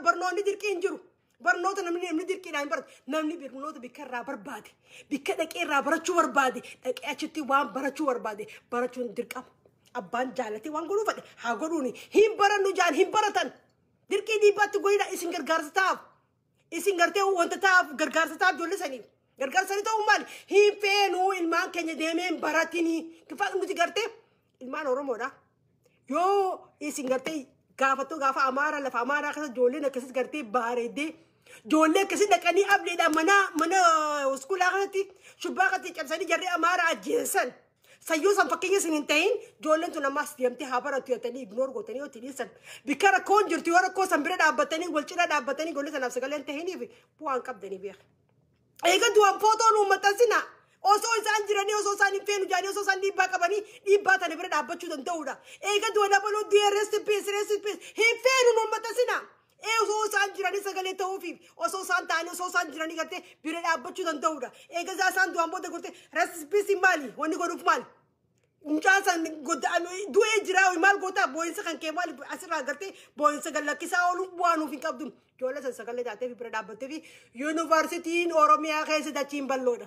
barnoonni dirqii hin jiru. Barnoota namni dirqiidhaan hin baratu. Namni barnoota bikka irraa barbaade, bikka dhaqee irraa barachuu barbaade, dhaqee achitti waan barachuu barbaade barachuun dirqama. Abbaan jaalatee waan godhuu fedhe haa godhuuni. Hin barannu jaan hin baratan. Dirqii dhiibbaatti godhina isin gargaarsa ta'aaf. Isin gartee wanta taa'aaf gargaarsa taa'aaf ijoollee saniif. Gargaarsa sanii ta'uu maali? Hin feenuu ilmaan keenya deemee hin baratinii. Nuti gartee ilmaan Oromoodha. Yoo isin gartee gaafattuu gaafa Amaaraa lafa Amaaraa keessa ijoolleen akkasii gartee baareeddee ijoollee akkasii dhaqanii ableedhaan mana iskuulaa kanatti shubbaa kanatti cabsanii jarri Amaaraa ajjeesan. Sayyoo san fakkeenya isin hin ta'in ijoolleen tun ammas deemtee haa barattu jettanii ignore gootanii yoo itti dhiisan. Bikka rakkoon jirtu yoo rakkoo san bira dhaabbatanii wal cina dhaabbatanii ijoollee sanaaf sagalee hin ta'iniif bu'aan qabdanii beeka. Eega du'an footoon uummatasina. Osoo isaan jiranii osoo isaan hin feenu jaanii osoo isaan dhiibbaa qabanii dhiibbaa tana bira dhaabbachuu danda'uudha. Eega du'a dabaluu du'ee rest in peace, rest in peace, hin feenu uummatasina. Osoo isaan jiranii sagalee ta'uufiif osoo isaan ta'anii osoo isaan jiranii gartee bira dhaabbachuu danda'uudha. Eega isaan du'an booda gartee rest in peace maali? Wanni godhuuf maali? Mucaan san du'ee jira maal gootaa boo'insa kan kee maali asirraa gartee boo'insa gallakkisaa oolu bu'aa nuuf hin qabdu. Ijoollee san sagalee taatee fi bira dhaabbattee fi yuunivarsiitiin Oromiyaa keessa dachiin bal'oodha.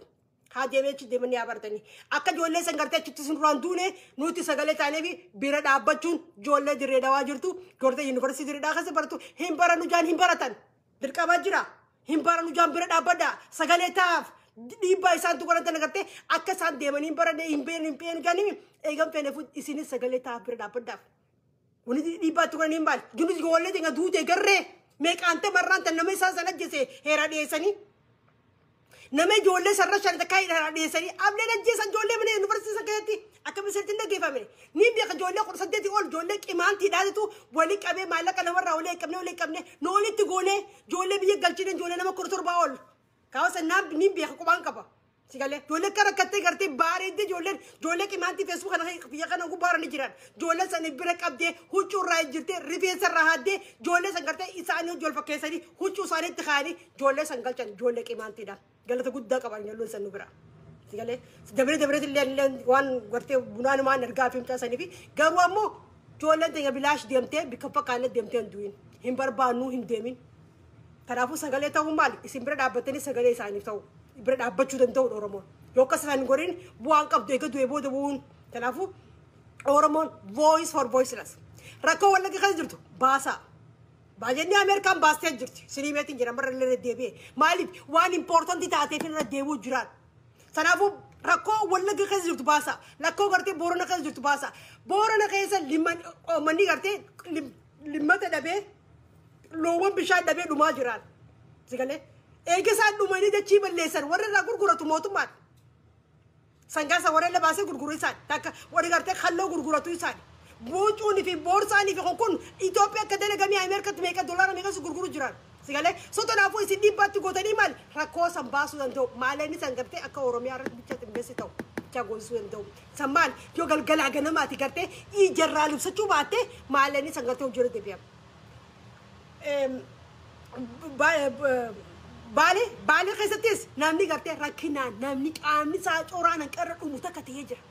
Haa deemee achi deemanii haa baratanii. Akka ijoollee san gartee achitti sun duraan duune nuti sagalee taanee fi bira dhaabbachuun ijoollee Dirree Dawaa jirtu gartee yuunivarsiitii Dirree Dawaa keessa baratu hin barannu jaan hin baratan. Dirqamaa jira. Hin barannu jaan bira dhaabbadha. Sagalee taa'aaf. Dhiibbaa isaan tuqan agartee akka isaan deemanii hin baranne hin beenu hin beenu jaanii eegan feene isinis sagalee taa'aaf bira dhaabbadhaaf. Wani dhiibbaa tuqan hin baal. Junus ijoollee teenya duute garree meeqaante marraan tan nama isaan san ajjeese heera dhiyeessanii. Nama ijoollee sarara shan takkaa heera dhiyeessanii ableen ajjeesan ijoollee mana yuunivarsiitii san keessatti akka misirratti hin dhaggeeffamne. Ni beeka ijoollee 18 ol ijoollee qimaantiidhaatitu walii qabee maallaqa namarraa walii qabne walii qabne nu walitti goonee ijoollee biyya galchine ijoollee nama 17 ol. Kaawwa naan ni beeka qubaan qaba. Sigalee ijoollee akka rakkattee gartee baareeddee ijoolleen ijoollee qimaantii feesbuuk kana biyya kana gubbaarra ni jiran. Ijoollee san bira qabdee huccuu irraa jirtee rifeensa irraa haaddee ijoollee san gartee isaanii hojii wal fakkeessanii huccuu isaanii itti kaa'anii ijoollee san galchan ijoollee qimaantiidha. Galata guddaa qaban ijoolleen san nu bira. Sigalee dabaree dabaree illee waan gartee bunaan waan ergaa fi mucaa sanii fi garuu ammoo ijoolleen teenya bilaash deemtee bikka fakkaanne deemtee hin du'in. Hin barbaannuu hin deemin. Kanaafuu sagalee ta'uun maali? Isin bira dhaabbattanii sagalee isaaniif ta'u. Bira dhaabbachuu danda'uudha Oromoon. Yoo akkas isaan hin godhin bu'aan qabdu eega du'ee booda bu'uun. Kanaafuu Oromoon voice for voiceless. Rakkoo Wallagga keessa jirtu baasaa. Baajenni Ameerikaan baastee jirti. Sinii meetiin jira marra illee deebi'e. Maaliif waan important taateef irra deebi'uu jiraan. Kanaafuu rakkoo Wallagga keessa jirtu baasaa. Rakkoo gartee Boorana keessa jirtu baasaa. Boorana keessa manni gartee limmata dhabee loowwan bishaan dhabee dhumaa jiraan. Sigalee eega isaan dhumanii dachii balleessan warra irraa gurguratu mootummaan. Sangaa isa warra baasee gurguru isaan takka warri gartee halloo gurguratu isaan. Buucuunii fi boorsaanii fi kun Itoophiyaa akka dalagamee Ameerikaatti meeqa doolaara meeqa gurguru jiran. Sigalee so kanaafuu isin dhiibbaatti gootanii maali rakkoo san baasuu danda'u. Maaleen san gartee akka Oromiyaa irratti bicha ximbeessi ta'u. Bicha goosisuu danda'u. San maali yoo galgalaa ganamaati gartee ijarraa libsachuu baatte maaleen san gartee hojii irra deebi'ama. Baalee keessattis namni gartee rakkinaan namni qaamni isaa coraan hanqarra dhumu takka ta'ee jira.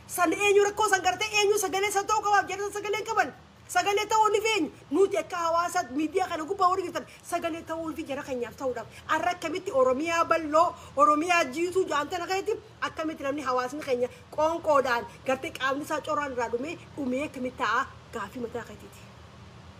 San eenyu rakkoo san gartee eenyu sagalee san ta'uu qabaaf jedhan sagalee qaban. Sagalee ta'uu ni feenyu nuti akka hawaasa miidiyaa kana gubbaa warri jirtan sagalee ta'uu fi jara keenyaaf ta'uudhaaf. Har'a akkamitti Oromiyaa bal'oo Oromiyaa jiituu jaantana kanatti akkamitti namni hawaasni keenya qoonqoodhaan gartee qaamni isaa coraan irraa dhumee dhumee akkamitti ta'a gaaffii mataa keetiiti.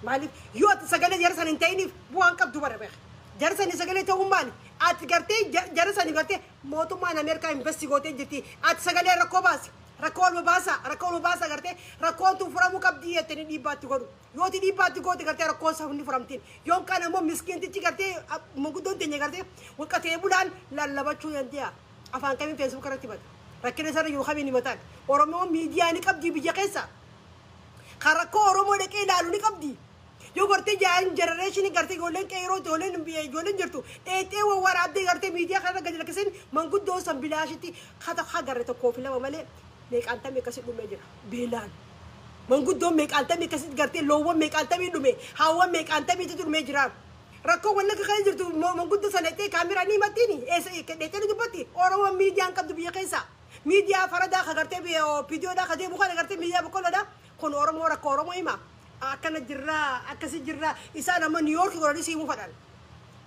Maaliif yoo ati sagalee jara san hin ta'iniif bu'aan qabdu bara beeka. Jara sani sagalee ta'uun maali? Ati gartee jara sani gartee mootummaan Ameerikaa invest gootee jirti. Ati sagalee rakkoo baasi. Rakkoo olma baasa. Rakkoo olma baasa gartee rakkoon tun furamuu qabdii jettanii dhiibbaatti godhu. Yoo ati dhiibbaatti goote gartee rakkoon sabni furamtiin. Yoon kaan ammoo miskiintichi gartee manguddoon teenya gartee walqatee bulaan lallabachuu danda'a. Afaan kamiin feesbuuk irratti himata. Rakkina isarra jiru kamiin himatan. Oromoon miidiyaa ni qabdi biyya keessa. Kan rakkoo Oromoo dhaqee ilaalu ni qabdi. Yoo gartee jaan generation gartee ijoolleen qeeroo ijoolleen ijoolleen jirtu dheexee waraabdee gartee miidiyaa kanarra gadi lakkisan manguddoo san bilaashitti kata hagarre tokkoo fi lama malee meeqaantamii akkasii dhumee jira beelaan. Manguddoon meeqaantamii akkasii gartee loowwan meeqaantamii dhume haawwan meeqaantamiitu dhumee jira. Rakkoo Wallagga kana jirtu manguddoo sana dheexee kaameraa ni himattiin dheexee ni dubbatti. Oromoon miidiyaan qabdu biyya keessa. Miidiyaa faradaa ka gartee viidiyoodhaa ka deemu kana gartee miidiyaa boqqollodhaa kun Oromoo rakkoo Oromoo hima. Akkana jirraa akkasi jirraa isaan amma New York godhanii siimuu fadhan.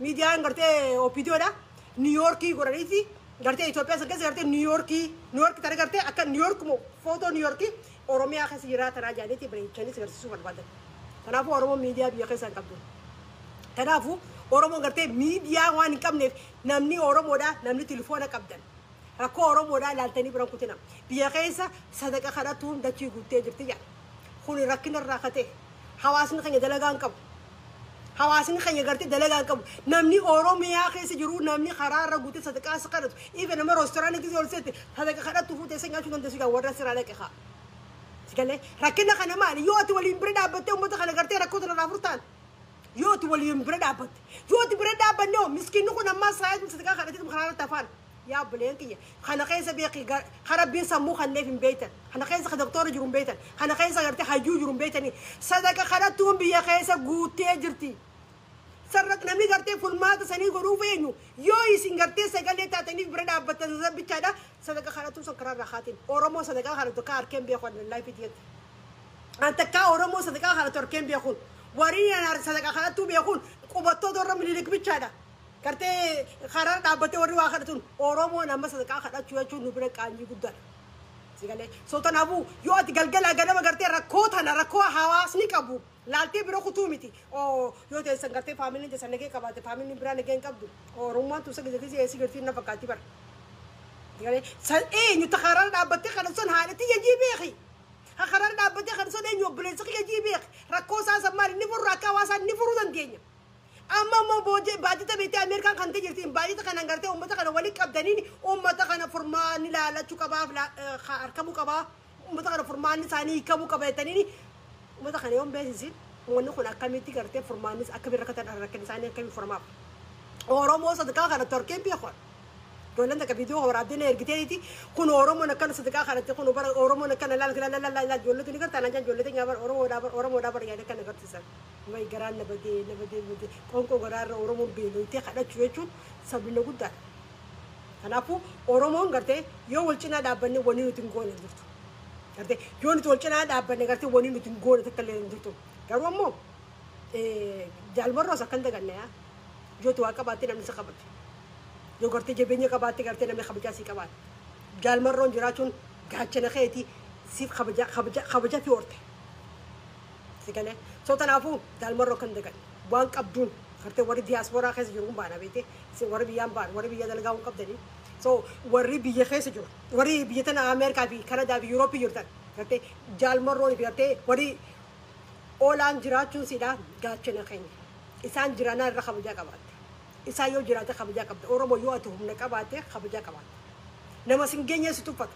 Miidiyaan gartee OPDOdha. New York godhaniiti gartee Itoophiyaa san keessa gartee New York tana gartee akka New York moo footoo New York Oromiyaa keessa jiraa tanaa jaaniiti bareechanii agarsiisuu barbaadan. Kanaafuu Oromoo miidiyaa biyya keessa hin qabdu. Kanaafuu Oromoon gartee miidiyaa waan hin qabneef namni Oromoodha namni telefoona qabdan. Rakkoo Oromoodha ilaaltanii biran kutina. Biyya keessa sadaqa kadhatuun dachii guuttee jirti jedha. Kuni rakkina irraa katee hawaasni keenya dalagaa hin qabu. Hawaasni keenya gartee dalagaa hin qabu. Namni Oromiyaa keessa jiru namni karaa irra guutee sadaqaa isa kadhatu. Ife nama roostoraanii keessa ol seette sadaqa kadhatu fuutee isa nyaachuu dandeessu gaa warra siraa dhaqe haa. Sigalee rakkina kana maali? Yoo ati waliin bira dhaabbattee uummata kana gartee rakkoo sana irraa furtaan. Yoo ati waliin bira dhaabbatte. Yoo ati bira dhaabbanne hoo miskiinni kun ammaa saayit sadaqaa kadhatee karaa irratti afaan. Yaa obboleen kiyya kana keessa beeki rabbiin sammuu kanneef hin beektan. Kana keessa ka doktora jiru hin beektan. Kana keessa gartee hayyuu jiru hin beektanii. Sadaqa kadhattuun biyya keessa guuttee jirti. Sarrak namni gartee fulmaata sanii godhuuf eenyu yoo isin gartee sagalee taataniif bira dhaabbattan bichaadha sadaqa kadhatuun sun karaa irraa haatiin Oromoo sadaqaa kadhatu akka harkeen beeku laayifi jetti. An takkaa Oromoo sadaqaa kadhatu harkeen beekuun warri sadaqa kadhattuu beekuun qubattoota warra Minilik bichaadha. Gartee karaa dhaabbattee warri waa kadhatuun Oromoon amma sadaqaa kadhachuu jechuun nu bira qaanyii guddaadha. Sigalee so kanaafuu yoo ati galgala ganama gartee rakkoo tana rakkoo hawaasni qabu laaltee bira kutuu miti. Yoo teessan gartee faamiliin teessan nagee qabaate faamiliin biraa nagee hin qabdu. Oromummaan tuusa gisa gisa eessi gartii na fakkaatti bara. Sigalee san eenyu ta karaa dhaabbattee kana sun haadhatti yajii beeki. Ha karaa dhaabbattee kana sun eenyu obboleessa yajii beeki. Rakkoo isaa san maali ni furru akka hawaasaa ni furuu dandeenya. Amma immoo boojee baajata beektee Ameerikaan kan ta'e jirti baajata kanaan gartee uummata kana walitti qabdaniin uummata kana furmaanni laalachuu qabaaf harkamuu qabaa uummata kana furmaanni isaanii hiikamuu qaba jettaniin uummata kana yoon beeksisin uummanni kun akkamitti gartee furmaannis akkamiin rakkatan rakkin isaanii akkamiin furmaaf. Oromoo sadaqaa kana torkeen beeku. Ijoolleen takka viidiyoo waraabdee na ergiteeti kun Oromoon akkana sadaqaa kanatti kun bara Oromoon akkana laal laal laal laal ijoolleetu ni gartaa naan ijoolleetu nyaa bara Oromoodhaa bara Oromoodhaa bara yaada kana agarsiisan. Way garaan na badee na badee badee qoonqoo garaarra Oromoon beelooyitee kadhachuu jechuun sabina guddaadha. Kanaafuu Oromoon gartee yoo wal cinaa dhaabbanne wanni nuti hin goone hin jirtu. Gartee yoo nuti wal cinaa dhaabbanne gartee wanni nuti hin goone takka illee hin jirtu. Garuu ammoo jaalmarroos akka hin daganne yaa yoo waa qabaatte namni si qabate. Yoo gartee jabeenya qabaatte gartee namni kabajaa si qabaate. Jaalmarroon jiraachuun gaachana keetii siif kabaja kabaja kabaja fi horte. Sigalee so kanaafuu jaalmarroo kan dagan waan qabduun gartee warri diyaasporaa keessa jiru hin baana beekte warri biyyaan baana warri biyya dalagaa hin qabdanii. So warri biyya keessa jiru warri biyya tana Ameerikaa fi Kanadaa fi Yurooppii jirtan gartee jaalmarroon fi gartee warri oolaan jiraachuun siidhaa gaachana keenya. Isaan jiraanaa irra kabajaa qabaatte. Isaan yoo jiraate kabajaa qabda. Oromoo yoo ati humna qabaatte kabajaa qabaatte. Nama sin geenye si tuffata.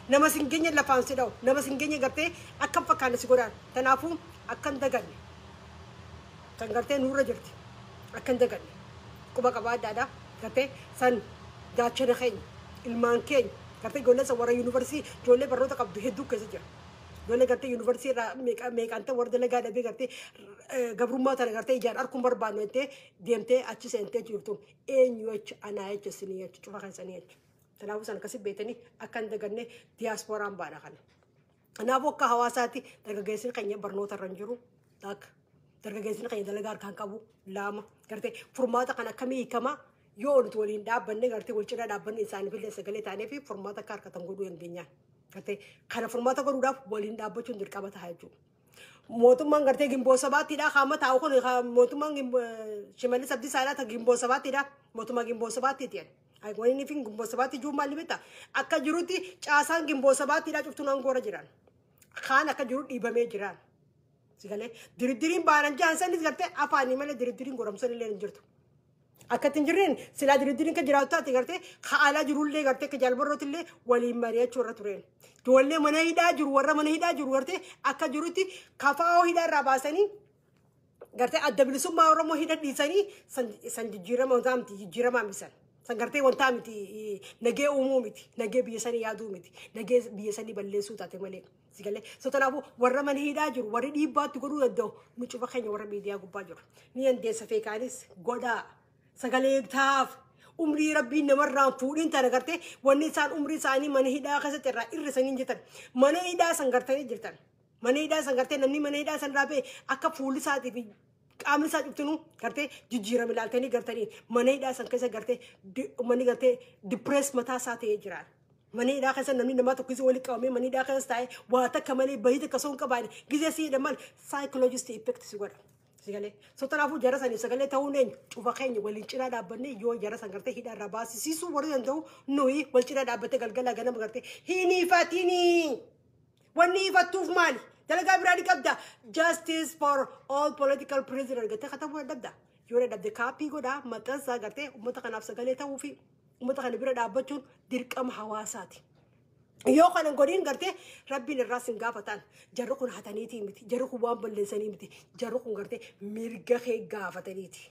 Nama sin geenye lafaan si dha'u. Nama sin geenye gartee akkam fakkaanne si godhaan. Kanaafuu akkan daganne. Kan gartee nurra jirti. Akkan daganne. Quba qabaadhaadha. Gartee san gaachana keenya. Ilmaan keenya. Gartee ijoollee san warra yuunivarsiitii ijoollee barnoota qabdu hedduu keessa jira. Ijoollee gartee yuunivarsiitii irraa meeqaan ta'e warra dalagaa dhabee gartee gabrummaa tana gartee ijaan arguun barbaannu jettee deemtee achi seentee jirtu eenyu jecha anaa jecha isinii jecha cufa kan sanii jecha. Kanaafuu san akkasi beektanii akka hin daganne diyaasporaan baadha kana. Kanaafuu akka hawaasaatti dargaggeessi keenya barnoota irra hin jiru takka dargaggeessi keenya dalagaa harkaan qabu lama gartee furmaata kan akkamii hiikama yoo nuti waliin dhaabbanne gartee wal cinaa dhaabbanne isaaniif illee sagalee taanee fi furmaata akka harkatan godhuu dandeenyaan. Gartee kana furmaata godhuudhaaf waliin dhaabbachuun dirqama ta'a jechuudha. Mootummaan gartee gimboo sabaattiidha. Qaama taa'u kun mootummaan Shimallis Abdiisaadha. Ta gimboo sabaattiidha. Mootummaa gimboo sabaattiiti. Wanni inni fi gimboo sabaatti jiru maal beektaa? Akka jirutti caasaan gimboo sabaattiidha cuftuun aangoorra jiran. Kaan akka jiru dhiibamee jiran. Sigalee diriddiriin baanan jahan sanis gartee afaanii malee diriddiriin goramsan illee hin jirtu. Akka ittiin jirreen silaa diriddiriin kan jiraatu taate gartee haalaa jirullee gartee akka jaalbarrooti illee waliin mari'achuu irra tureen. Ijoollee mana hidhaa jiru warra mana hidhaa jiru gartee akka jirutti kafaa'oo hidhaa irraa baasanii gartee adda bilisummaa Oromoo hidha dhiisanii san jijjiirama wantaa miti jijjiiramaa misan. San gartee wantaa miti nagee uumuu miti nagee biyya sanii yaaduu miti nagee biyya sanii balleessuu taate malee. Sigalee so kanaafuu warra mana hidhaa jiru warri dhiibbaatti godhuu danda'u nu cufa keenya warra miidiyaa gubbaa jiru. Ni dandeessa feekaanis godhaa. Sagalee taaf umrii rabbiin namarraan fuudhin tana gartee wanni isaan umrii isaanii mana hidhaa keessatti irraa irrisanii jirtan. Mana hidhaa san gartanii jirtan. Mana hidhaa san gartee namni mana hidhaa san irraa ba'e akka fuulli isaatii fi qaamni isaa cuftinuu gartee jijjiirame ilaaltanii gartanii mana hidhaa san keessa gartee manni gartee dipirees mataa isaa ta'ee jira. Mana hidhaa keessa namni namaa tokko isii walitti qabamee mana hidhaa keessa taa'ee waa takka malee bahii takka osoo hin qabaanne gizee si hidhan maal saayikoloojistii effekti si godha. Sagalee. So kanaafuu jara saniif sagalee ta'uun eenyu cufa keenya waliin cinaa dhaabbannee yoo jara san gartee hidha irraa baasisiisuu warri danda'u nuyi wal cinaa dhaabbattee galgala ganama gartee hin ifatinii. Wanni ifattuuf maali? Dalagaa biraa ni qabda. Justice for all political prisoners gartee katabuu dadhabda. Yoo dadhabde copy godhaa maxxansaa gartee uummata kanaaf sagalee ta'uu fi uummata kana bira dhaabbachuun dirqama hawaasaati. Yoo kana godhin gartee rabbiin irraa sin gaafatan. Jarri kun hataniitii miti, jarri kun waan balleessanii miti, jarri kun gartee mirga kee gaafataniiti.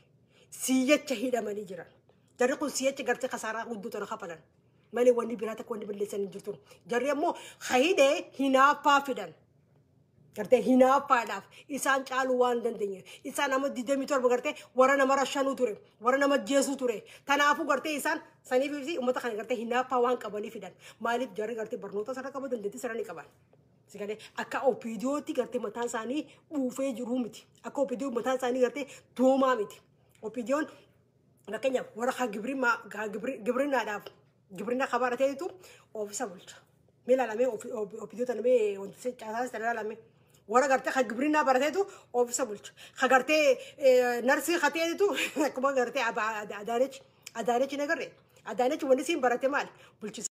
Siyyacha hidhamanii jiran. Jarri kun siyyacha gartee kasaaraa guddoo tana kafalan. Malee wanni biraa takka wanni balleessanii jirtu. Jarri ammoo hidhee hinaaffaa fidan. Gartee hinaaffaadhaaf isaan caaluu waan dandeenye. Isaan nama 27 gartee warra nama rashanuu ture, warra nama jeesuu ture. Tanaafuu gartee isaan saniif fi uummata kana gartee hinaaffaa waan qabanii fidan. Maaliif jarri gartee barnoota sarara qabu, dandeettii sarara ni qaban. Sigalee akka OPDOtti gartee mataan isaanii buufee jiruu miti. Akka OPDO mataan isaanii gartee doomaa miti. OPDOn fakkeenyaaf warra gibirinaadhaaf gibirina kabarateetu oofisa bulcha. Mee ilaalamee OPDO tana, mee wanti caasaas tana ilaalame. Warra gartee ka gibirinaa barateetu oofisa bulcha. Ka gartee narsii kateetu akkuma gartee Adaanech ni agarre. Adaanech wanni siin barate maali? Bulchisa.